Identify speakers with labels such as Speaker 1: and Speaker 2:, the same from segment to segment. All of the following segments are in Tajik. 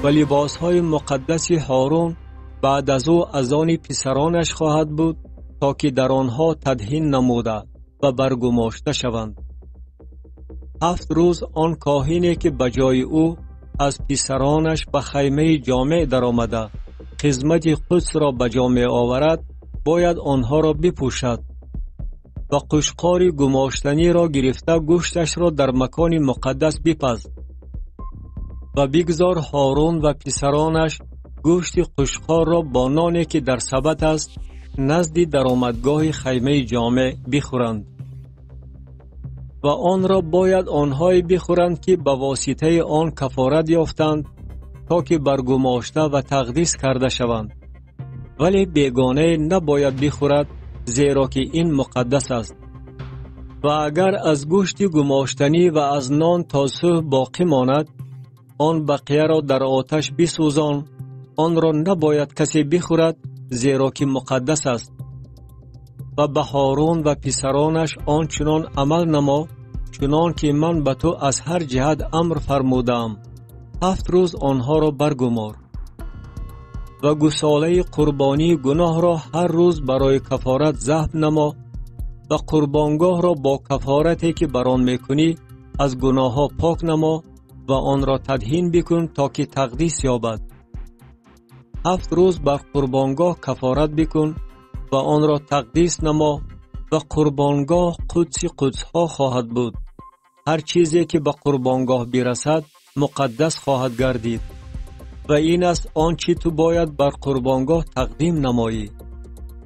Speaker 1: ва либосҳои муқаддаси Ҳорун баъд аз ӯ аз они писаронаш хоҳад буд, то ки дар онҳо тадҳин намуда ва баргумошта шаванд. 7 рӯз он коҳине ки ба ҷои ӯ аз писаронаш ба хаймаи ҷомеъ даромада хизмати қудсро ба ҷо меоварад, бояд онҳоро бипӯшад ва қушқори гумоштаниро гирифта гӯшташро дар макони муқаддас бипаз ва бигзор Ҳорун ва писаронаш гӯшти қушқорро бо ноне ки дар сабат аст назди даромадгоҳи хаймаи ҷомеъ бихӯранд. Ва онро бояд онҳое бихӯранд ки ба воситаи он кафорат ёфтанд, то ки баргумошта ва тақдис карда шаванд. Вале бегонае набояд бихӯрад, зеро ки ин муқаддас аст. Ва агар аз гӯшти гумоштанӣ ва аз нон то субҳ боқӣ монад, он бақияро дар оташ бисӯзон, онро набояд касе бихӯрад, зеро ки муқаддас аст. Ва ба Ҳорун ва писаронаш он чунон амал намо, чунон ки ман ба ту аз ҳар ҷиҳат амр фармудаам. 7 рӯз онҳоро баргумор. Ва гусолаи қурбонии гуноҳро ҳар рӯз барои кафорат забҳ намо ва қурбонгоҳро бо кафорате ки бар он мекунӣ аз гуноҳҳо пок намо ва онро тадҳин бикун, то ки тақдис ёбад. 7 рӯз бар қурбонгоҳ кафорат бикун ва онро тақдис намо ва қурбонгоҳ қудси қудсҳо хоҳад буд. Ҳар чизе ки ба қурбонгоҳ бирасад муқаддас хоҳад гардид. Ва ин аст он чи ту бояд бар қурбонгоҳ тақдим намоӣ: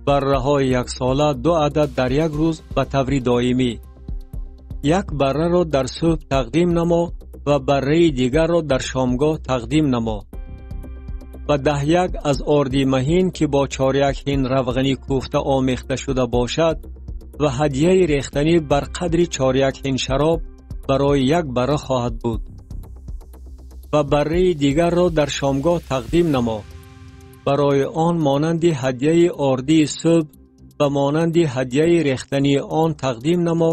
Speaker 1: барраҳои яксола 2 адад дар як рӯз ба таври доимӣ. 1 барраро дар субҳ тақдим намо ва барраи дигарро дар шомгоҳ тақдим намо. Ва 10 аз орди маҳин ки бо 4 ҳин равғани кӯфта омехта шуда бошад ва ҳадияи рехтанӣ бар қадри 4 ҳин шароб барои 1 барра хоҳад буд. Ва барраи дигарро дар шомгоҳ тақдим намо. Барои он монанди ҳадияи ордии субҳ ва монанди ҳадияи рехтании он тақдим намо,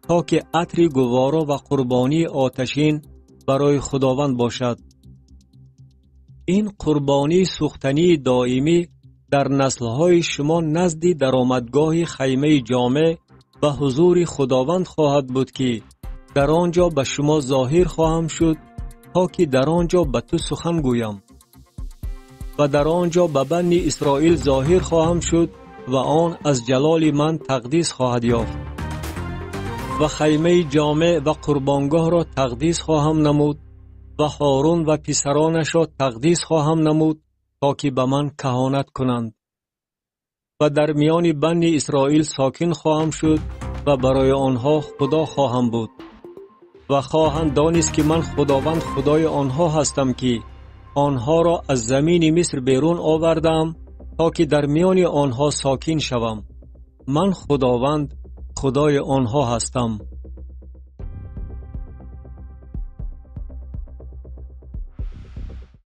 Speaker 1: то ки атри гуворо ва қурбонии оташин барои Худованд бошад. Ин қурбонии сӯхтании доимӣ дар наслҳои шумо назди даромадгоҳи хаймаи ҷомеъ ба ҳузури Худованд хоҳад буд, ки дар он ҷо ба шумо зоҳир хоҳам шуд, то ки дар он ҷо ба ту сухан гӯям. Ва дар он ҷо ба бани Исроил зоҳир хоҳам шуд ва он аз ҷалоли ман тақдис хоҳад ёфт. Ва хаймаи ҷомеъ ва қурбонгоҳро тақдис хоҳам намуд ва Ҳорун ва писаронашро тақдис хоҳам намуд, то ки ба ман каҳонат кунанд. Ва дар миёни бани Исроил сокин хоҳам шуд ва барои онҳо Худо хоҳам буд. Ва хоҳанд донист ки ман Худованд Худои онҳо ҳастам, ки онҳоро аз замини Миср берун овардаам, то ки дар миёни онҳо сокин шавам. Ман Худованд Худои онҳо ҳастам.